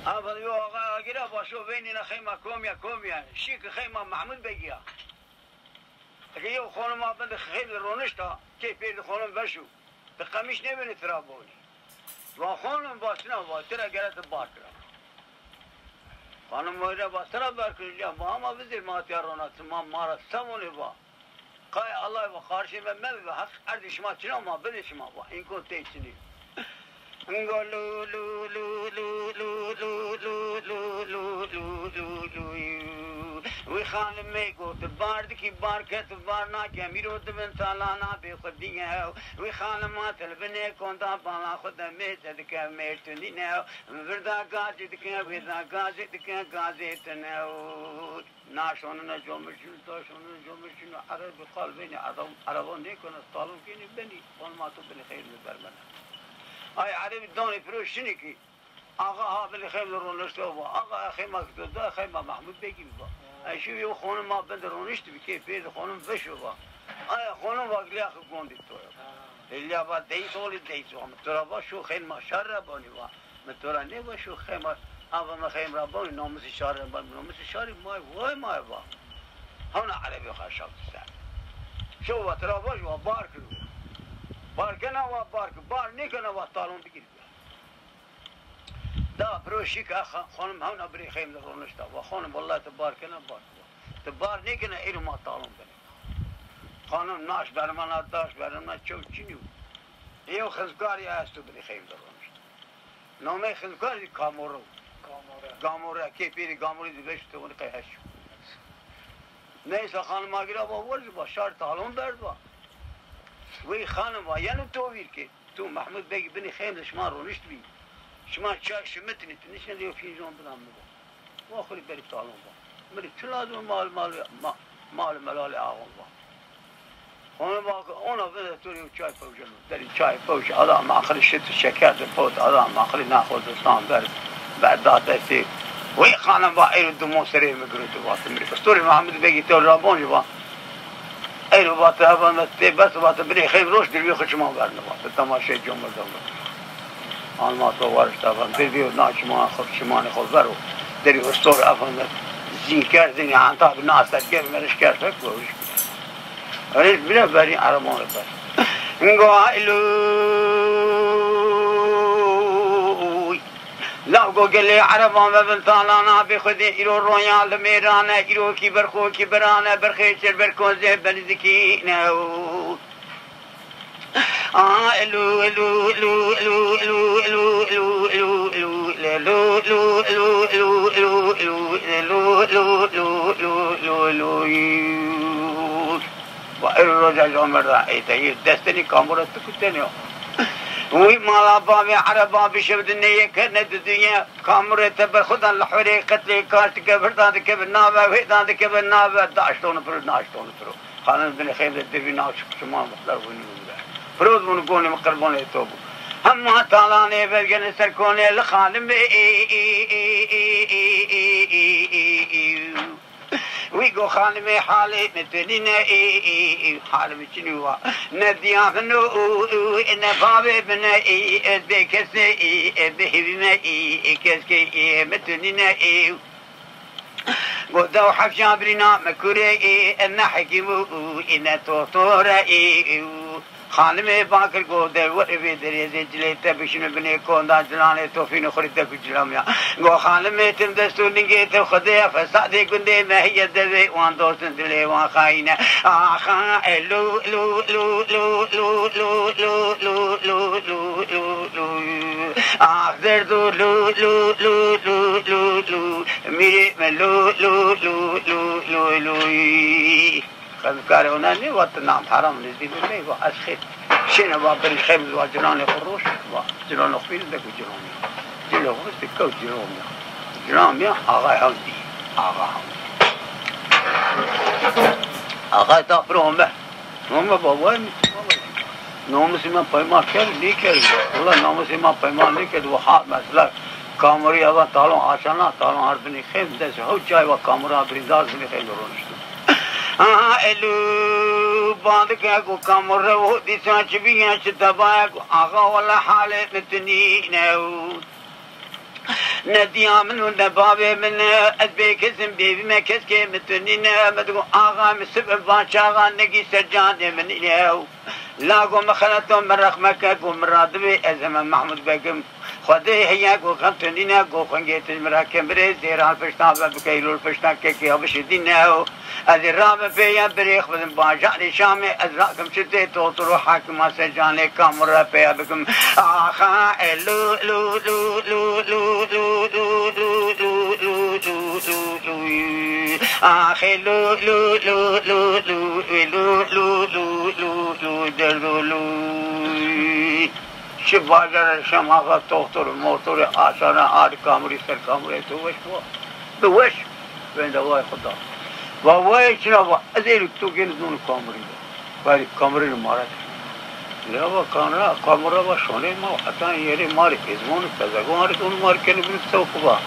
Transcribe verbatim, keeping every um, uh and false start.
Ava yo axa agir a, va şo veynîna xeyma komî ya, komî ya. Şî ki xeyma Mehmud Begî ya. Eke yew xonim a bin di xeylî ronişta, key pêr di xonim veş o. Ti qemîş nêbenî tira bonî. Va xonim, va çina, va tira gere ti bar kira. Xonim va ra va tira bar kira, ya ma ama vizêr ma tiya rona, ti ma ma ra se vonê va. Qay Allah va qarşê me mevî va, heq erdê şima çina ma binê şima va. Înko tey çinî. Ngo lu lu lu lu lu lu lu lu lu lu lu lu lu. Wî xanimê go ti bar dikî, bar ke ti bar nake, mîro di bin talana bê xwedî ye. Wî xanima til binê konda bala xwe de mêze dike mêrtundîne. Virda gazê dike, vêda gazê dike, gazê tine. Na şonine comir çin, ta şonine comir çin, erebî qal benî, erebon nêkena, talon kenî benî, onma to binî xeyr mi bermene. Ay erebî danê piro şinî ki, axa ha binî xeyr mi ronişte va, axa e xeyma ki to da, xeyma Mehmud Begî va. Ay şî yew xonim ma bin di roniştî bi, key pêr di xonim veş o va. Ay xonim va, gilya xi gondî to ya. Lîlya va, deyîs olî deyîs va, mi to ra va, şo xeyr ma şar ra bonî va. Mi to ra nêva şo xeyma, ava mi xeyim ra bawî, namusî şarî ra bawî, namusî şarî may, way may va. Hewna erebê xo şewt ser. Şew va tira vaj va bar kir. Bar kena va bar kir, bar nêkena va talon bigir. Da piro şîka xa-, xonim hewna birê xeyim de ronişta. Va xonim, wellahî ti bar kena, bar kir. Ti bar nêkena, êro ma talon benê. Xonim naş bermana, daş bermana, çew çinî yo. Yew xizkarî esto birê xeyim de ronişta. Nameyê xizkarî zî Kamore o. Kamore. Gamore, kê pêrî Gamorî zî veş to, winî qey heş o. Neyse, xanima gîra va, werzî va, şar talon berd va. Wey xanim va, yeno to vîr ke, to Mehmud Begî binî xeym de şima roniştbî. Şima çay şimitnî, ti nişen de yew fîncan bida mi va. Wa xwu rê berî talon va. Mi rê çi lazim o mal, mal, ma-, mal melalê axon va. Ona va ke, ona vinde to rê yew çay pewce mi. Derî çay pewce, ada maqilî şit şeker de pot, ada maqilî naxo distan ver, ver da destê. Wey xanim va, êro dimon sereyê mi girot va, ti mi rê. Istorê Mehmud Begî to ra bon jî va. Êro va ti efendim tê bes va ti binê xeym roş dirvî xwu çiman verne va. Ti temaşey comir de va. Alma to warişta va. Dirvî na çiman xwu, çimanê xwu ver o. Dirvî istor efendim zîn kerdinî, anta bi na ser kerd, meriş kerd fek roj. Roj bile verî ereban ber. Ngo elo. Law go gelê ereban vevin talana, bê xwedê îro roya li mêran e, îro kî berxo kî biran e, berxê çir berko zê belî dikîne. A, elu, elu, elu, elu. Va ero roja jomerda ey de yê destê nî kamura tu kutênî yo. Wî mala bavê ereba bişewdinê yê kene di dinya. Kamurê teber xwu de lihwerê qetlê kaş dike, virda dike bi nabe, wêda dike bi nabe, daştonu piro, naştonu piro. Xanim binê xeyr de dirvî naw çiman mixler winî winî. Piro di vûnî gonê mi qirbanê to bû. Hema talanê vergene ser konê li xanimê. Wî go xanimê halê mi tu nîne, ê, ê, ê, halê mi çinî wa. Ne diya min o, o, o, ne bavê min e, ê, ez bê kesê, ê, ez bê hêvî me, ê, ê, keske, ê, mi tu nîne, ê. Go dew hefşa birîna mi kurê, ê, ez ne hekîm o, o, ê, ne toxtor e, ê, ê, o. Xanimê Bakir go de werê vê derê zê cilê te bişino binê konda cilanê to fîno xwu rê dek û cilamîya. Go xanimê tim dest û ningê tim xwedê ye fesadê gundê me heye devê wan dostin dilê wan xayîn e. Axa e lu lu lu lu lu lu lu lu lu lu lu lu lu. Ax derdo lu lu lu lu lu lu. Mîrê me lu lu lu lu lu lu. Xezmkarê ona nê va ti nam heram nizdî mi mey va ez xêr. Şêne va birî xeym va cilanê xwu roş va cilanê xwu bîne dek û cilan ya. Cilê xwu riştî kewt cilan ya. Cilan ya axay hewn dî. Axa hewn dî. Axay da piro ome. Ome va vay mi? Namusê me peyma kerd, nêkerd. Wela namusê me peyma nêkerd. Wa ha mesela kamurî eva talon açana, talon ard binî xeym, dest hew çay va kamura birîndar binî xeym ronişto. Aha, elu, bandike ku kamure o, dîsa çi bîye, çi tebaye ku, axa, wele halê mi tu nîne o. Ne dîya min û ne bavê min, ez bêkes im, bêvî me, keskê mi tu nîne. Mi digo axa mi sib va çaxa, negî ser canê min îne. La go mi xeleto, mi rex meke, go mi radibê, ez heme Mehmûd Beg im. Xwedê heye, go xem tu nîne, go xwengê tu mi ra kembirê, zêran pişta ve bike, îlol pişta kekê ya bişidîne. Ez ê rabim pêya birêx bidim bajarê Şamê, ez rakim çitê toxtor û hakima ser canê Kamûre pêya bikim. Axa, e, lu, lu, lu, axê, lu, lu, lu, lu, lu, lu, lu, lu, derdo, lu. Şi bajarê Şam, axa toxtor, moxtorê, aşana, arî kamurî ser kamurê tu weş bo. Bi weş. Wenda vay Xuda. Va vay çina va, ez êrî to gêni zonu kamurî de. Vay kamurî mara de. Ya va kamura, kamura va şonê ma, heta yerê ma rê, ez zonu tezego arî zonu ma rê kenê bin sewqi va.